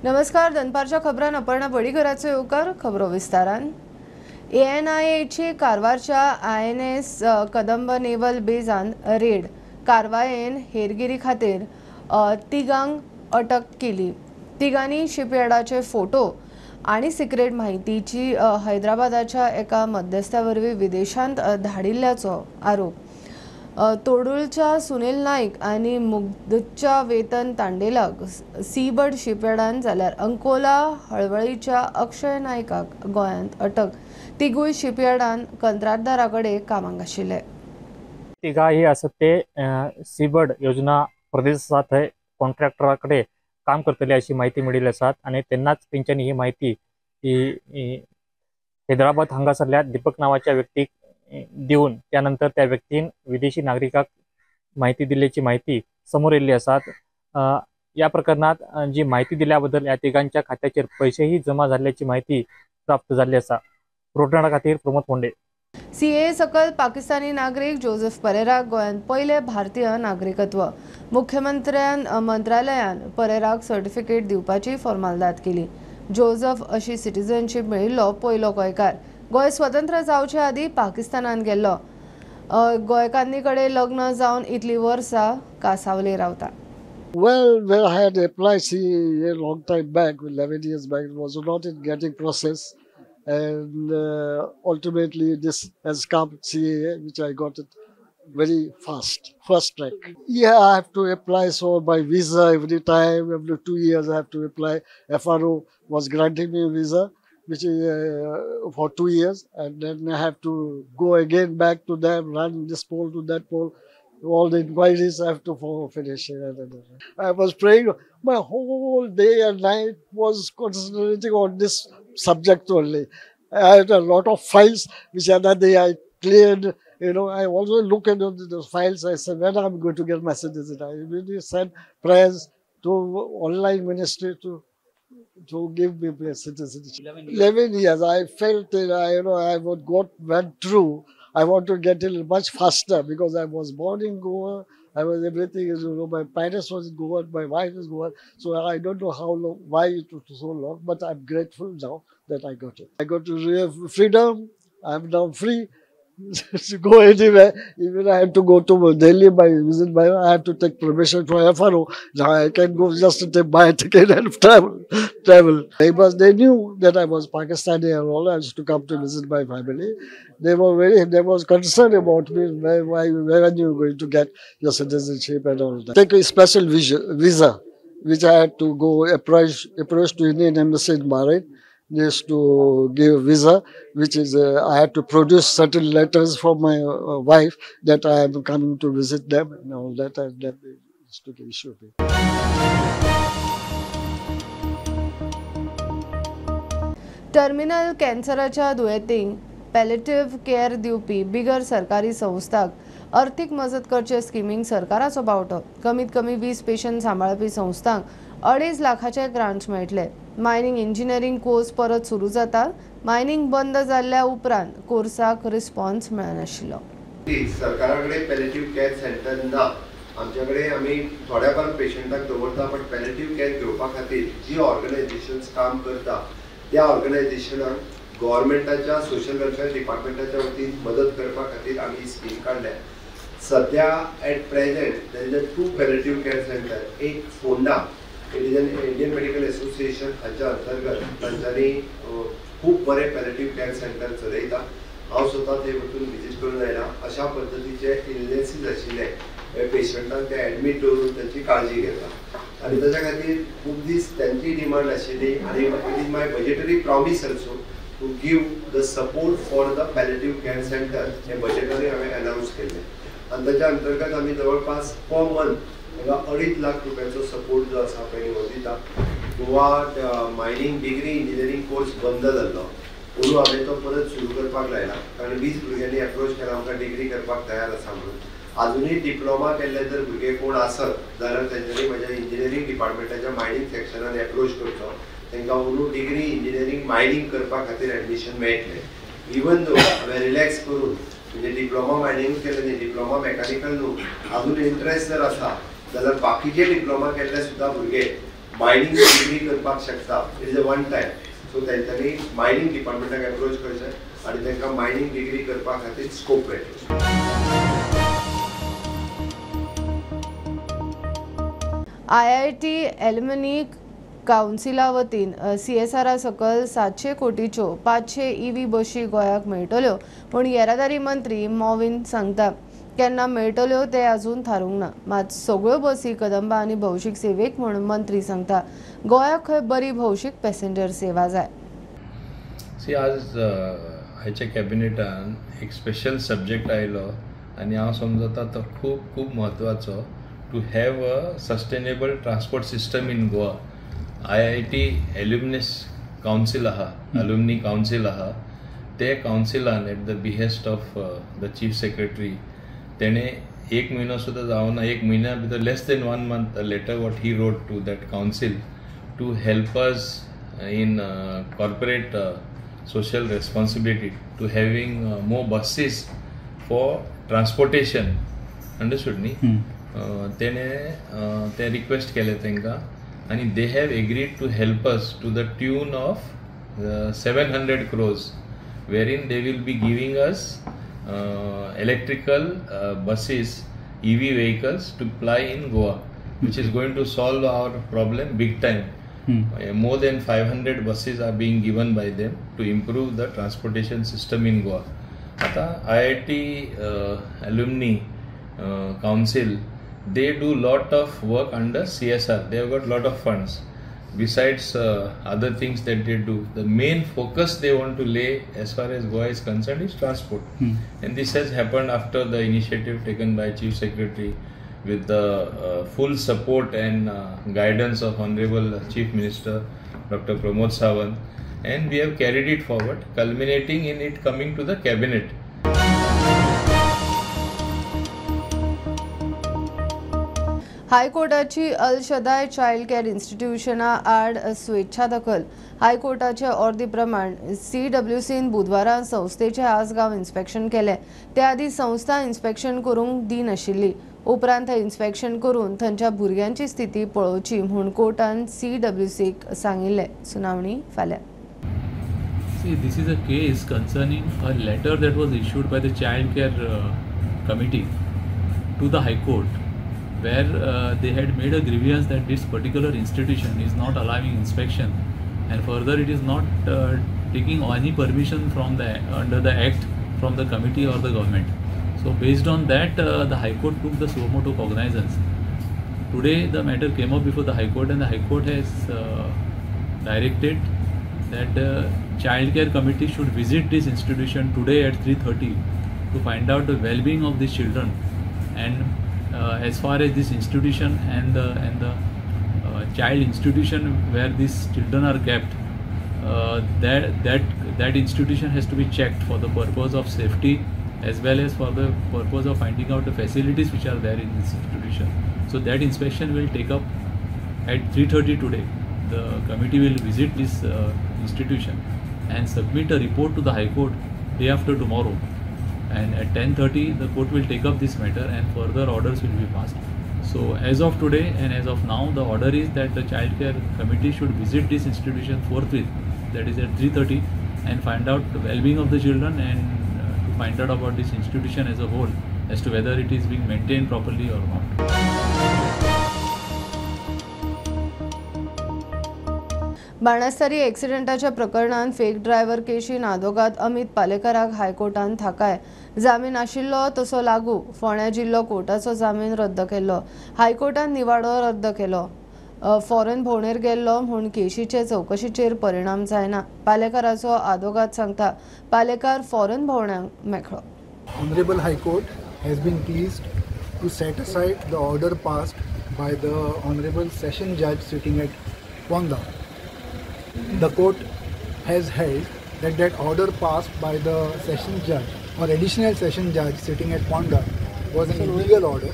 नमस्कार, दनपारच्या खबरान अपर्णा बडीघराचो येवकार. खबरो विस्तारान. एएनआयएची कारवारच्या आयएनएस कदंब नेव्हल बेजान रेड कारवायेन हेरगिरी खातीर तिगांक अटक केली. तिगांनी शिपयार्डाचे फोटो आनी सिक्रेट म्हायतीची हैदराबादाच्या एका मध्यस्था वरवीं विदेशांत धाडिल्ल्याचो आरोप. तोडूलच्या सुनील नाईक आनी मुग्धच्या वेतन तांडेलाक सीबर्ड शिपयार्डान जाल्यार अंकोला हळवळीच्या अक्षय नायकाक गोंयांत अटक. तिगूय शिपयार्डान कंत्राटदारा कडेन कामाक आशिल्ले. तिगा ही आसत ते सीबर्ड योजना प्रदेश आसा थंय कॉन्ट्रॅक्टरा कडेन काम करतले अशी म्हायती मेळिल्ली आसात आनी तेन्नाच तेंच्यांनी ही म्हायती ही हैदराबाद हांगासरल्या दीपक नांवाच्या व्यक्तीक दिवन त्यानंतर त्या व्यक्तीन विदेशी नागरिकाक म्हायती दिल्ल्याची म्हायती समोर येयल्ली आसात. या प्रकरणात जी म्हायती दिल्या बद्दल ह्या तिगांच्या खात्याचेर पैसेही जमा जाल्ल्याची म्हायती प्राप्त जाल्ली आसा. रोटना खातीर प्रमोद फोंडे. सीए सकल पाकिस्तानी नागरीक जोसेफ परेराक गोंयांत पयले भारतीय नागरिकत्व. मुख्यमंत्र्यान मंत्रालयान परेराक सर्टिफिकेट दिवपाची फॉर्मालदाद केली. जोसेफ अशी सिटीजनशीप मेळिल्लो पयलो गोंयकार. गोंय स्वतंत्र जावचे आदीं पाकिस्तानान गेल्लो. गोंयकान्नी कडेन लग्न जावन इतली वर्सां कासावले रावता. Well, I had applied CAA a long time back, 11 years back. It was not in getting process, and ultimately this has come, CAA, which I got it very fast, first track. Yeah, I have to apply for my visa every time, every 2 years I have to apply. FRO was granting me a visa, which is for 2 years, and then I have to go again back to them, run this poll to that poll, all the inquiries I have to finish. I was praying, my whole day and night was concentrating on this subject only. I had a lot of files, which other day I cleared. You know, I also look at those files. I said, when I'm going to get my citizenship? I immediately sent prayers to online ministry to give me my citizenship. 11 years. I felt that I would went through. I want to get it much faster because I was born in Goa. I was everything is, you know, my parents was in Goa, my wife is Goa. So I don't know how long, why it took so long, but I'm grateful now that I got it. I got to freedom. I'm now free to go anywhere. Even I have to go to Delhi by visit my, I have to take permission from FRO. Now I can go just to buy a ticket and travel. Neighbors, they knew that I was Pakistani and all. I used to come to visit my family. They were very, they was concerned about me. Why, when you going to get your citizenship and all that. Take a special visa, which I had to go approach to Indian Embassy in Bahrain. Just to give visa, which is I had to produce certain letters from my wife that I am coming to visit them and all that, and that is to issue me. Terminal कॅन्सराच्या दुयेंतींक palliative care दिवपी बिगर सरकारी संस्थांक अर्थीक मजत करचे स्किमींक सरकाराचो बावटो. कमीत कमी 20 पेशंट सांबाळपी संस्थांक 2.5 लाखाचे ग्रांट्स मेळटले. मायनिंग इंजिनियरिंग कोर्स परत सुरू जाता. मायनिंग बंद जाल्ल्या उपरांत कोर्साक रिस्पॉन्स मेळनाशिल्लो. सरकारा कडेन पॅलेटिव्ह केअर सेंटर ना. आमच्या कडेन आमी थोड्या फार पेशंटाक दवरता, बट पॅलेटिव्ह केअर घेवपा खातीर जी ऑर्गनायझेशन्स काम करता त्या ऑर्गनायझेशनाक गव्हर्मेंटाच्या सोशल वेलफेअर डिपार्टमेंटाच्या वतीन मदत करपा खातीर आमी ही स्कीम काडल्या. सध्या at present there is a 2 palliative care centre. एक Ponda, it is an Indian Medical Association हाच्या अंतर्गत तांच्यांनी खूब बरें पॅलेटिव्ह केअर सेंटर चलयता. हांव स्वता थंय वचून विजीट करून आयला. अशा पद्दतीचे इलनेसीस आशिल्ले पेशंटांक ते एडमीट दवरून तांची काळजी घेता आनी ताच्या खातीर खूब दीस तांची डिमांड आशिल्ली आनी it is my budgetary promise also to give the support for the palliative care centre. हें बजेटरी हांवें अनावन्स केल्लें आनी ताच्या अंतर्गत आमी जवळपास पर मंथ ताका 2.5 लाख रुपयाचो सपोर्ट जो आसा पळय हो दिता. Goa mining degree engineering course बंद जाल्लो, अंदू हांवें तो परत सुरू करपाक लायला कारण 20 भुरग्यांनी एप्रोच केला आमकां डिग्री करपाक तयार आसा म्हणून. आजुनूय डिप्लोमा केल्ले जर भुरगे कोण आसत जाल्यार तेंच्यांनी म्हज्या इंजिनियरींग डिपार्टमेंटाच्या मायनींग सेक्शनान एप्रोच करचो. तांकां अंदू डिग्री इंजिनियरींग मायनींग करपा खातीर एडमिशन मेळटलें. इवन दो हांवें रिलॅक्स करून म्हणजे डिप्लोमा मायनींग केलें न्ही, डिप्लोमा मॅकानिकल न्हू, आजून इंट्रस्ट जर आसा जाल्यार बाकीचे डिप्लोमा केल्ले सुद्दां भुरगे मायनींग डिग्री करपाक शकता. It is a one time. So तेंच्यांनी मायनींग डिपार्टमेंटाक एप्रोच करचें आनी तांकां मायनींग डिग्री करपा खातीर स्कोप मेळटलो. IIT alumni कावन्सिला वतीन CSRा सकल 700 कोटीच्यो 500 EV बशी गोंयाक मेळटल्यो म्हूण येरादारी मंत्री मॉविन सांगता. केन्ना मेळटल्यो ते अजून थारूंक ना, मात सगळ्यो बसी कदंबा आनी भौशीक सेवेक म्हूण मंत्री सांगता. गोंयाक खंय बरी भौशीक पॅसेंजर सेवा जाय. सी, आज आयच्या कॅबिनेटान एक स्पेशल सब्जेक्ट आयलो आनी हांव समजता तो खूब खूब म्हत्वाचो, to have a sustainable transport system in Goa. IIT alumnus council आहा, एल्युमनी कावन्सील आहा, ते कावन्सिलान at the behest of the chief secretary तेणें एक म्हयनो सुद्दां जावना, एक म्हयन्या भितर less than 1 month letter what he wrote to that council to help us in corporate social responsibility to having more buses for transportation. Understood न्ही? तेणें तें रिक्वेस्ट केलें तांकां आनी they have agreed to help us to the tune of 700 crores wherein they will be giving us electrical buses, EV vehicles to ply in Goa, which is going to solve our problem big time. More than 500 buses are being given by them to improve the transportation system in Goa. Ata IIT alumni council, they do lot of work under CSR. They have got lot of funds. Besides other things that they do, the main focus they want to lay as far as Goa is concerned is transport. And this has happened after the initiative taken by Chief Secretary with the full support and guidance of Honorable Chief Minister Dr. Pramod Sawant, and we have carried it forward, culminating in it coming to the cabinet. हायकोर्टाची अल शदाय child care इन्स्टिट्यूशना आड स्वेच्छा दखल. हायकोर्टाचे ऑर्दी प्रमाण CWCन बुधवारा संस्थेचे आसगांव इन्स्पेक्शन केलें. ते आदी संस्था इन्स्पेक्शन करूंक दिनाशिल्ली. उपरांत थंय इन्स्पेक्शन करून थंयच्या भुरग्यांची स्थिती पळोवची म्हूण कोर्टान CWCक सांगिल्लें. सुनावणी फाल्यां. See, this is a case concerning a letter that was issued by the Child Care Committee to the High Court, where they had made a grievance that this particular institution is not allowing inspection, and further it is not taking any permission from the under the act from the committee or the government. So based on that, the High Court took the suo motu cognizance. Today the matter came up before the High Court, and the High Court has directed that the Child Care Committee should visit this institution today at 3:30 to find out the well-being of these children, and as far as this institution and the child institution where these children are kept, that institution has to be checked for the purpose of safety as well as for the purpose of finding out the facilities which are there in this institution. So that inspection will take up at 3:30 today. The committee will visit this institution and submit a report to the High Court day after tomorrow. And at 10:30 the court will take up this matter and further orders will be passed. So as of today and as of now, the order is that the Child Care Committee should visit this institution forthwith, that is at 3:30, and find out the well-being of the children and to find out about this institution as a whole, as to whether it is being maintained properly or not. Banastari एक्सिडेंटाच्या प्रकरणात fake driver केशीन आदोगाद Amit पालेकाराक हायकोर्टान थाकाय. जामीन आशिल्लो तसो लागू. फोंड्या जिल्लो कोर्टाचो जामीन रद्द केल्लो. हायकोर्टान निवाडो रद्द केलो. फॉरेन भोंवडेर गेल्लो म्हूण केशीचे चवकशीचेर परिणाम जायना. पालेकाराचो आदोगाद सांगता पालेकार फॉरेन भोंवड्यांक मेकळो. Honorable High Court has been pleased to set aside the order passed by the Honorable Session Judge sitting at Ponda. The court has held that that order passed by the session judge or additional session judge sitting at Ponda was an illegal order.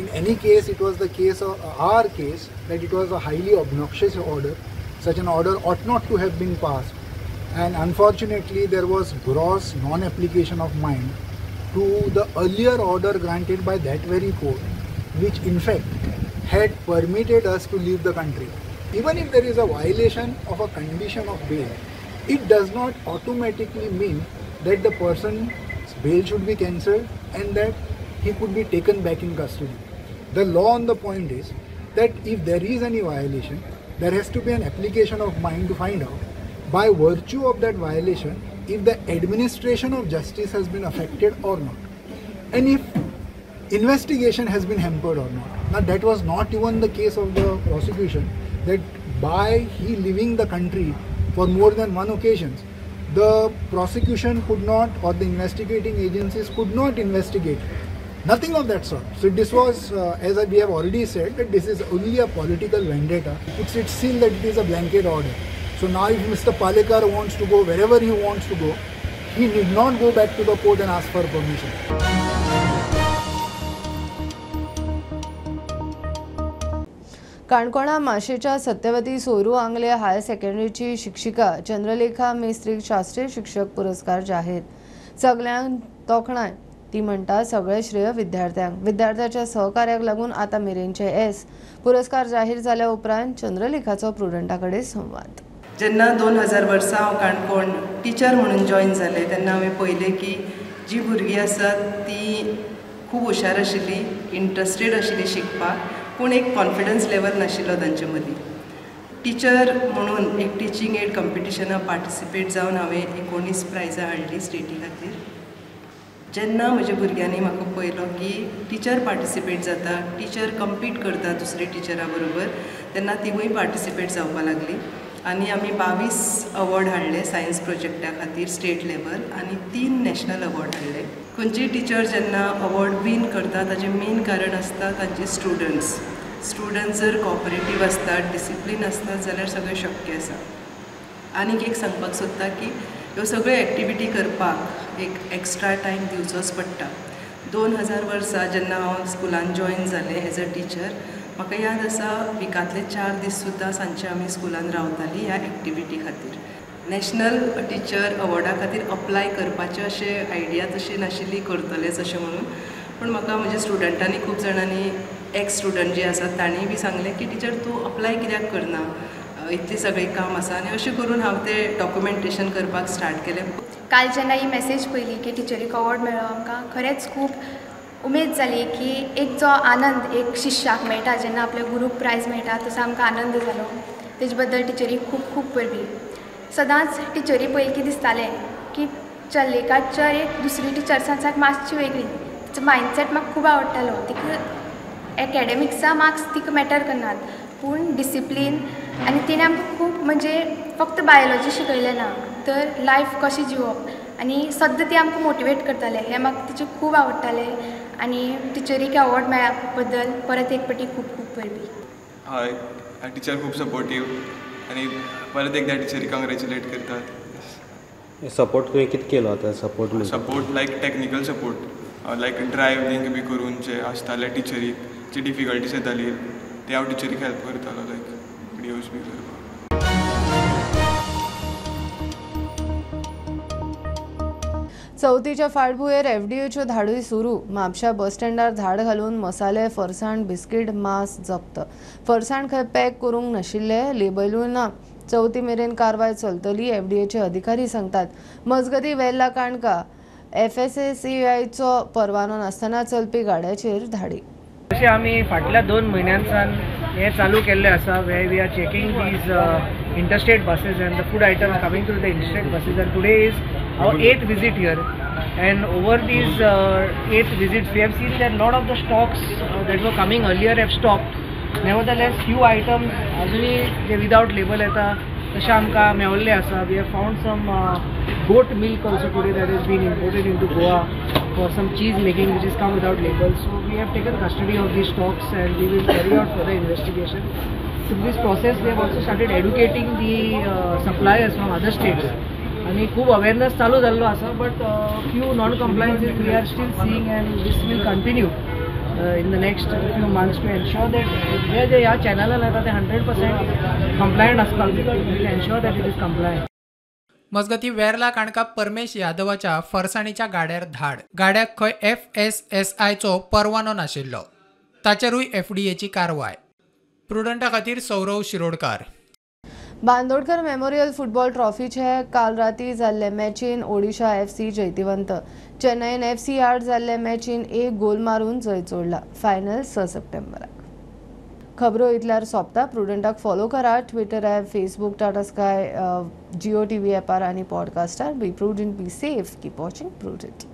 In any case, it was the case of our case that it was a highly obnoxious order. Such an order ought not to have been passed, and unfortunately there was gross non-application of mind to the earlier order granted by that very court, which in fact had permitted us to leave the country. Even if there is a violation of a condition of bail, it does not automatically mean that the person's bail should be cancelled and that he could be taken back in custody. The law on the point is that if there is any violation, there has to be an application of mind to find out by virtue of that violation if the administration of justice has been affected or not, and if investigation has been hampered or not. Now that was not even the case of the prosecution, that by he leaving the country for more than one occasions, the prosecution could not, or the investigating agencies could not investigate. Nothing of that sort. So this was, as we have already said, that this is only a political vendetta. It's seen that it is a blanket order. So now if Mr. Palekar wants to go wherever he wants to go, he need not go back to the court and ask for permission. काणकोणा माशेच्या Satyavati सोरू Angle higher सेकंडरीची शिक्षिका चंद्रलेखा मेस्त्रीक शास्त्रीय शिक्षक पुरस्कार जाहीर. सगल्यांक तोखणाय. ती म्हणटा सगळे श्रेय विद्यार्थ्यांक. विद्यार्थ्याच्या सहकार्याक लागून आतां मेरेनचे एस पुरस्कार जाहीर जाल्या उपरांत चंद्रलेखाचो प्रुडंटा कडेन संवाद. जेन्ना 2000 वर्सा हांव काणकोण टिचर म्हणून जॉयन जालें तेन्ना हांवें पळयलें की जी भुरगीं आसात ती खूब हुशार आशिल्ली, इंट्रस्टेड आशिल्ली शिकपाक, पूण एक कॉन्फिडन्स लेवल नाशिल्लो तांचे मदीं. टिचर म्हणून एक टिचींग एड कॉम्पिटिशनाक पार्टिसिपेट जावन हांवें 19 प्रायजां हाडलीं स्टेटी खातीर. जेन्ना म्हज्या भुरग्यांनी म्हाका पळयलो की टिचर पार्टिसिपेट जाता, टिचर कम्पीट करता दुसरे टिचरा बरोबर, तेन्ना तिवूय पार्टिसिपेट जावपाक लागली आनी आमी 22 अवॉर्ड हाडले सायन्स प्रोजेक्टा खातीर स्टेट लेवल आनी 3 नॅशनल अवॉर्ड हाडले. खंयचीय टिचर जेन्ना अवॉर्ड वीन करता ताचें मेन कारण आसता तांचे स्टुडंट्स. स्टुडंट्स जर कॉपरेटीव आसतात, डिसिप्लीन आसतात जाल्यार सगळें शक्य आसा. आनीक एक सांगपाक सोदता की ह्यो सगळ्यो एक्टिविटी करपाक एक एक्स्ट्रा टायम दिवचोच पडटा. 2000 वर्सा जेन्ना हांव स्कुलान जॉयन जालें एज अ टिचर, म्हाका याद आसा विकांतले 4 दीस सुद्दां सांजचे आमी स्कुलान रावतालीं ह्या एक्टिविटी खातीर. नॅशनल टिचर अवॉर्डा खातीर अप्लाय करपाचें अशें आयडिया तशी नाशिल्ली करतलेच अशें म्हणून, पूण म्हाका म्हज्या स्टुडंटांनी खूब जाणांनी एक्स स्टुडंट जे आसात तांणी बी सांगलें की टिचर तूं अप्लाय कित्याक करना, इतलें सगळें काम आसा, आनी अशें करून हांव तें डॉक्युमेंटेशन करपाक स्टार्ट केलें. काल जेन्ना ही मॅसेज पळयली की टिचरीक अवॉर्ड मेळ्ळो, आमकां खरेंच खूब उमेद जाली की एक जो आनंद एक शिष्याक मेळटा जेन्ना आपल्या गुरूक प्रायज मेळटा तसो आमकां आनंद जालो. तेजे बद्दल टिचरीक खूब खूब परबी. सदांच टिचरी पळयली की दिसतालें की चंद्रलेखा टिचर एक दुसरी टिचर्सांसाक मातशी वेगळी, तिचो मायंडसेट म्हाका खूब आवडटालो. तिका एकेडमिक्सा मार्क्स तिका मॅटर करनात, पूण डिसिप्लीन आनी तिणें आमकां खूब म्हणजे फक्त बायोलॉजी शिकयलें ना तर लायफ कशें जिवप आनी सद्दां ती आमकां मोटिवेट करतालें, हें म्हाका तिचें खूब आवडटालें. आनी टिचरीक अवॉर्ड मेळ्ळ्या बद्दल परत एक पाटी खूब खूब परबी. हय, टिचर खूब सपोर्टीव आनी परत एकदा टिचरी कंग्रेच्युलेट करतात. सपोर्ट तुवें कितें केलो आतां? Support support like technical support, like drive link बी करून जे आसताले टिचरीक जी डिफिकल्टीज येताली ते हांव टिचरीक हेल्प करतालो, लायक विडियोज बी करपाक. चवथीच्या फाटभुंयेर एफडीएच्यो धाडूय सुरू. म्हापशा बस स्टँडार धाड घालून मसाले, फरसाण, बिस्कीट, मांस जप्त. फरसाण खंय पॅक करूंक नाशिल्ले, लेबलूय ना. चवथी मेरेन कारवाय चलतली, एफडीएचे अधिकारी सांगतात. मजगतीं वेर्ला काणका एफएसएसएआयचो परवानो नासतना चलपी गाड्याचेर धाडी. अशें आमी फाटल्या 2 म्हयन्यांसान हें चालू केल्लें आसा, where we are checking these interstate buses and the food items coming through the interstate buses, and today is our 8th visit here, and over these 8 visits we have seen that lot of the stocks that were coming earlier have stopped. Nevertheless, few items अजूनय जे without label येता तशें आमकां मेवल्ले आसा. We have found some goat milk also today that has been imported into Goa for some cheese making which is come without label. So we have taken custody of these stocks and we will carry out further investigation. Through this process we have also started educating the suppliers from other states. आनी खूब awareness चालू जाल्लो आसा, but few non compliances we are still seeing and this will continue in the next few months to ensure that जे जे ह्या चॅनलान येता ते 100% compliant आसपाक जाय. Will ensure that it is compliant. मजगती वेर्ला काणका परमेश यादवाच्या फरसाणीच्या गाड्यार धाड. गाड्याक खंय एफएसएसआयचो परवानो नाशिल्लो. ताचेरूय एफडीएची कारवाय. प्रुडंटा खातीर सौरव शिरोडकार. बांदोडकर मेमोरियल फुटबॉल ट्रॉफीचे काल राती जाल्ले मॅचीन ओडिशा एफसी जैतिवंत. चेन्नईन एफसी आड जाल्ले मॅचीन 1 गोल मारून जैत जोडला. फायनल 6 सप्टेंबराक. खबरो इतल्यार सोंपता. प्रुडंटाक फॉलो करा Twitter app, Facebook, Tata Sky, Jio TV ॲपार आनी पॉडकास्टार. Be prudent, be safe, keep watching Prudent.